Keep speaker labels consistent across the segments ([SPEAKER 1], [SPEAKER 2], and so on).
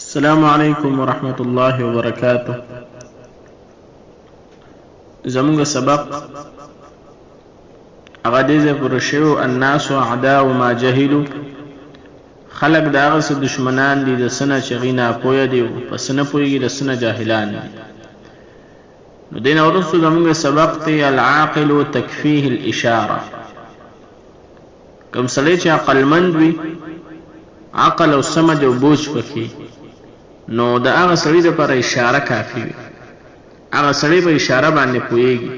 [SPEAKER 1] السلام علیکم ورحمت الله وبرکاته. زموږ سبق هغه دې ځای پورې شوی، الناس اعداء ما جهلو، خلک د هغه څه دشمنان دي د څه نه چې هغوی ناپوهه دي او په څه نه پوهېږي، د څه نه جاهلان دي. نو دې نه وروسته زموږ سبق دی العاقل تکفیه الاشاره. کوم سړی چې عقلمند وي، عقل او سمج او بوج پکې، نو د هغه سړي لپاره اشاره کافي وي. هغه سړی په اشاره باندې پوهېږي.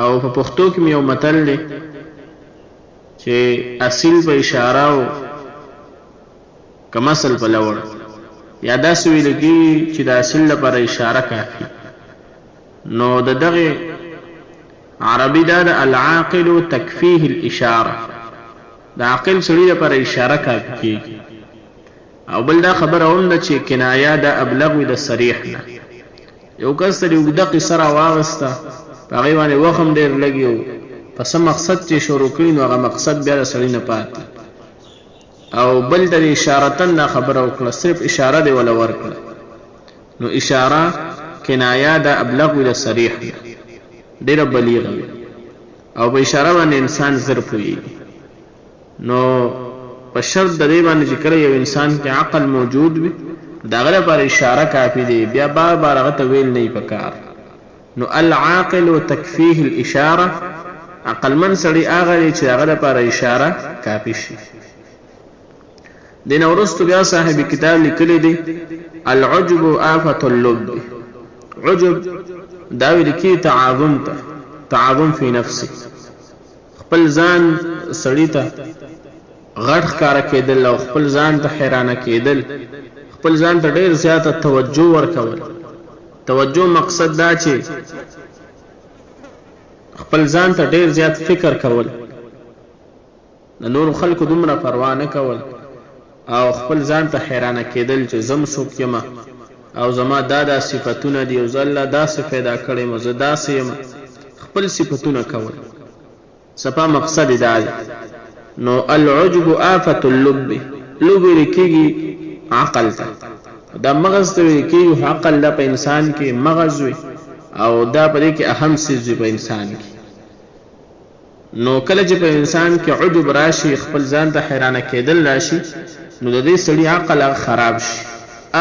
[SPEAKER 1] او په پښتو کې مې یو متل دی چې اصیل په اشاره او کم اصل په لوړ، یا داسې ویل کېږي چې د اصیل لپاره اشاره کافي. نو د دغه عربي دا د العاقل تکفیه الاشاره، د عاقل سړي لپاره اشاره کافي کېږي. او بل دا خبره هم ده چې کنایه دا ابلغ وي د صریح نه. یو کس ته دې اوږده قصه راواغسته، په هغې باندې وخت هم ډېر لګي او په څه مقصد چې شروع کړي نو هغه مقصد بیا د سړي نه پاتې. او بل ته دې اشارتاً دا خبره وکړه، صرف اشاره دې وله ورکړه، نو اشاره کنایه دا ابلغ وي د صریح نه، ډېره بلیغه وي او په اشاره باندې انسان زر پوهېږي. نو په شرط د دې باندې چې کله یو انسان کې عقل موجود وي د هغه لپاره اشاره کافي دی، بیا بار بار هغه ته ویل نه پکار. نو العاقل تکفیه الاشاره، عقلمن سړی هغه دی چې هغه لپاره اشاره کافي شي. دین وروسته بیا صاحب کتاب لیکلی دی العجب آفة اللب. عجب دا ویل کیږي تعاظم ته، تعاظم فی نفسه، خپل ځان سړي ته غټ ښکاره کېدل او خپل ځان ته حیرانه کېدل، خپل ځان ته ډېر زیاته توجه ورکول. توجه مقصد دا چې خپل ځان ته ډېر زیات فکر کول، د نورو خلکو دومره پروا نه کول او خپل ځان ته حیرانه کېدل چې زه هم څوک یم او زما دا دا صفتونه دي او زه الله داسې پیدا کړی یم، زه داسې یم، خپل صفتونه کول. صفا مقصد یې دا دی. نو العجب آفة اللب، لب ویل کېږي عقل ته، دا مغز ته ویل کېږي، خو عقل دا په انسان کې مغز وي او دا په دې کې اهم څیز وي په انسان کې. نو کله چې په انسان کې عجب راشي، خپل ځان ته حیرانه کېدل راشي، نو د دې سړي عقل هغه خراب شي.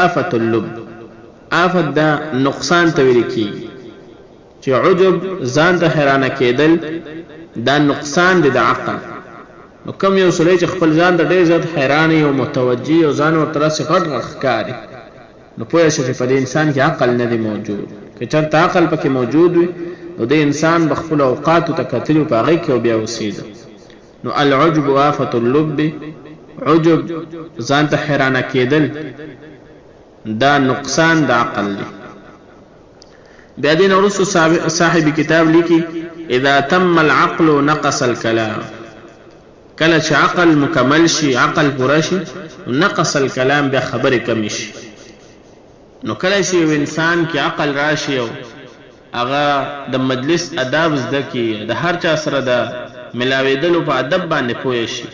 [SPEAKER 1] آفة اللب، آفت دا نقصان ته ویل کېږي چې عجب ځان ته حیرانه کېدل دا نقصان دی د عقل. نو کوم یو سړی چې خپل ځان ته ډېر زیات حیران او متوجه او ځان ورته داسې غټ غټ ښکاري، نو پوه شه چې په دې انسان کې عقل نه دی موجود. که چېرته عقل پکې موجود وي نو دې انسان به خپلو اوقاتو ته کتلي او په هغې کې به بیا اوسېده. نو العجب آفة اللب، عجب ځان ته حیرانه کېدل دا نقصان د عقل دی. بیا دې نه وروسته صاحب کتاب لیکي اذا تم العقل نقص الكلام، کله چې عقل مکمل شي، عقل پوره شي، نقص الكلام بیا خبرې کمې شي. نو کله چې یو انسان کې عقل راشي او هغه د مجلس اداب زده کړي، د هر چا سره د ملاوېدلو په ادب باندې پوه شي،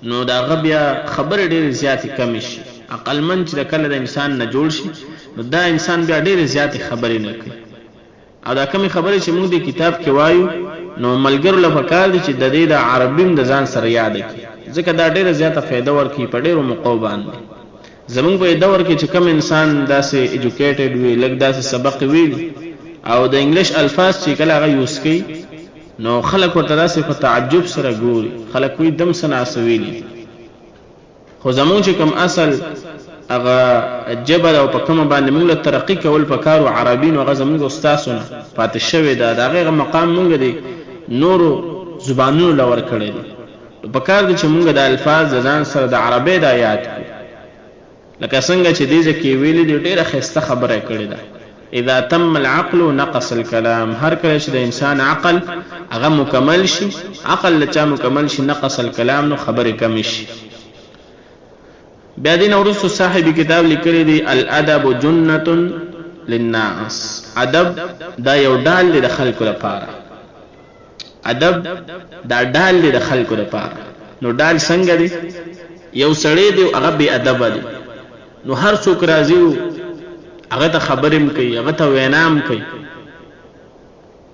[SPEAKER 1] نو د هغه بیا خبرې ډېرې زیاتې کمې شي. عقلمند چې د کله د انسان نه جوړ شي نو دا انسان بیا ډېرې زیاتې خبرې نه کوي. او دا کومې خبرې چې موږ دې کتاب کې وایو نو ملګرو له پکار دي چې د دې د عربي هم د ځان سره یاده کړي، ځکه دا ډېره زیاته فایده ورکوي په ډېرو موقعو باندې. زموږ په دور کې چې کوم انسان داسې ایجوکیټډ وي، لږ داسې سبق ویلي او د انګلیش الفاظ چې کله هغه یوز کوي نو خلک ورته داسې په تعجب سره ګوري، خلک وایي دم څه ناڅه ویلي. خو زموږ چې کوم اصل هغه ژبه ده او په کومه باندې موږ له ترقي کول پکار و عربي، نو هغه زموږ استادو نه پاتې شوې ده، د هغې هغه مقام موږ د نورو زبانونو له ورکړی دی. نو پکار دی چې موږ د الفاظ د ځان سره د عربۍ دا یاد کړو، لکه څنګه چې دې ځای کې یې ویلي دي، ډېره ښایسته خبره یې کړې ده، اذا تم العقل نقص الکلام، هر کله چې د انسان عقل هغه مکمل شي، عقل له چا مکمل شي، نقص الکلام، نو خبرې کمې شي. بیا دې نه وروسته صاحب کتاب لیکلی دی الادب جنة للناس، ادب دا یو ډال دی د خلکو لپاره. ادب دا ډال دی د خلکو لپاره. نو ډال څنګه دی؟ یو سړی دی هغه بې ادبه دی، نو هر څوک راځي هغه ته خبرې هم کوي، هغه ته وینا هم کوي،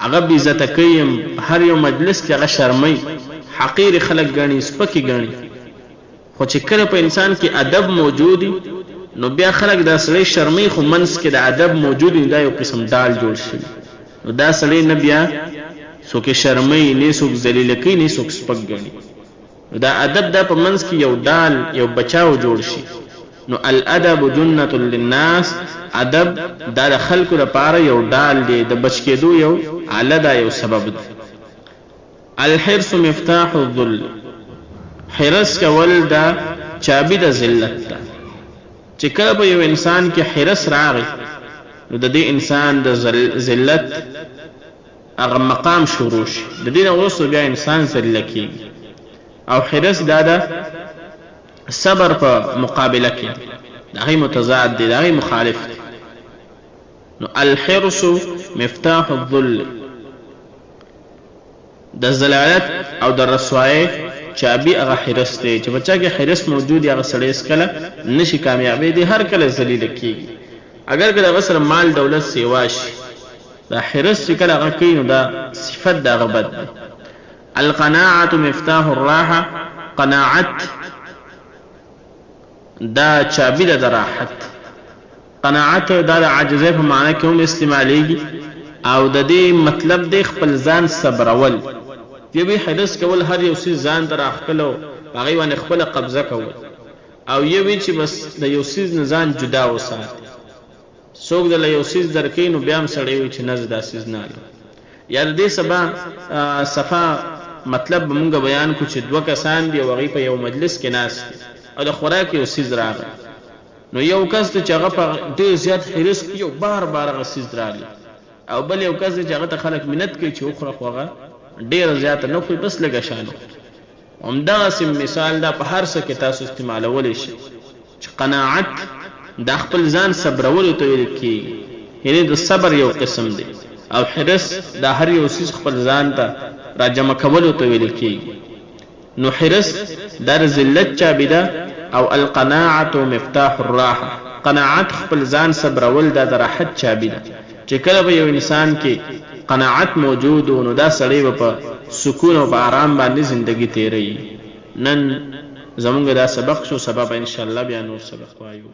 [SPEAKER 1] هغه بې عزته کوي هم، په هر یو مجلس کې هغه شرموي، حقیر یې خلک ګڼي، سپک یې ګڼي. خو چې کله په انسان کې ادب موجود وي نو بیا خلک دا سړی شرموي، خو منځ کې د ادب موجود وي، دا یو قسم ډال جوړ شوي، نو دا سړی نه بیا څوک یې شرموي، نه یې څوک ذلیله کوي، نه یې څوک سپک ګڼي. نو دا ادب دا په منځ کې یو ډال، یو بچاو جوړ شي. نو الادب جنة للناس، ادب دا د خلکو لپاره یو ډال دی، د بچ کېدو یو آله ده، یو سبب دی. الحرص مفتاح الذل، حرص کول دا چابي د ذلت ده. چې کله په یو انسان کې حرص راغی نو د دې انسان د ذلت هغه مقام شروع شي، د دې نه وروسته بیا انسان ذلیله کېږي. او حرص دا د صبر په مقابله کې دی، د هغې متضاد دی، د هغې مخالف دی. نو الحرص مفتاح الذل، د ذلالت او د رسوایۍ چابي هغه حرص دی. چې په چا کې حرص موجود وي هغه سړی هېڅکله نشي کامیابېدی، هر کله ذلیله کېږي، اګر که د هغه سره مال دولت سیوا شي. دا حرص چې کله هغه کوي نو دا صفت د هغه بد دی. القناعة مفتاح الراحة، قناعت دا چابي ده د راحت. قناعت دا د عاجزۍ په معنی کې هم استعمالېږي او د دې مطلب دی خپل ځان صبرول. یوې حرص کول هر یو څیز ځان ته راښکل او په هغې باندې خپله قبضه کول، او یوې چې بس د یو څیز نه ځان جدا وساتي. څوک درله یو څیز درکوي نو بیا هم سړی وایي چې نه زه دا څیز نه الم. یا د دې سبا صفا مطلب به مونږ بیان کړو چې دوه کسان دي او هغوی په یو مجلس کې ناست دي او د خوراک یو څیز راغی، نو یو کس دی چې هغه په ډېر زیات حرص کوي او بار بار هغه څیز رالي، او بل یو کس دی چې هغه ته خلک منت کوي چې وخوره، خو هغه ډېره زیاته نه خوري، بس لږه شان خوري. همدغسې مثال دا په هر څه کې تاسو استعمالولی شئ چې قناعت دا خپل ځان صبرولو ته ویل کېږي، یعنې د صبر یو قسم دی، او حرص دا هر یو څیز خپل ځان ته راجمع کولو ته ویل کېږي. نو حرص دا د ذلت چابي ده، او القناعة مفتاح الراحة، قناعت خپل ځان صبرول دا د راحت چابي ده. چې کله په یو انسان کې قناعت موجود و نو دا سړی به په سکون او په آرام باندې زندګي تیروي. نن زمونږ دا سبق شو، سبا به ان شاءالله بیا نور سبق وایو.